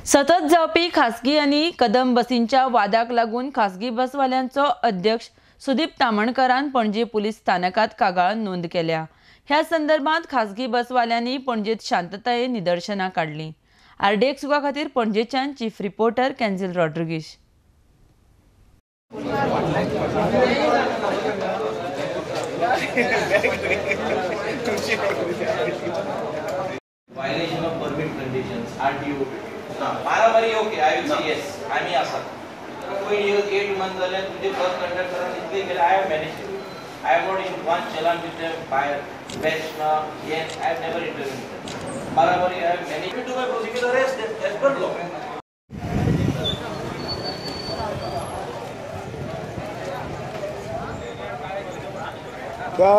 सतत जावपी खासगी आनी कदंब बसींच्या वादाक लागून खासगी बसवाल्यांचो अध्यक्ष सुदीप तामणकरान पणजी पुलीस स्थानकात कागाळ नोंद केल्या. ह्या संदर्भात खासगी बसवाल्यांनी पणजेत शांततायेन निदर्शनां काडलीं. आरडीएक्स युगा खातीर पणजेच्यान चीफ रिपोर्टर कॅन्झिल Rodrigues. Violation of permit conditions, RTO. मारामारी okay, I will say yes. आम्ही आसात. कोविड 8 months जाले तुमचे बस कंडक्टरान इतले केले. I have managed it. I have not issued one challan with them by batch ना yes, I have never intervened with them. मारामारी I have managed to my prosecutor arrest as per law. क्या?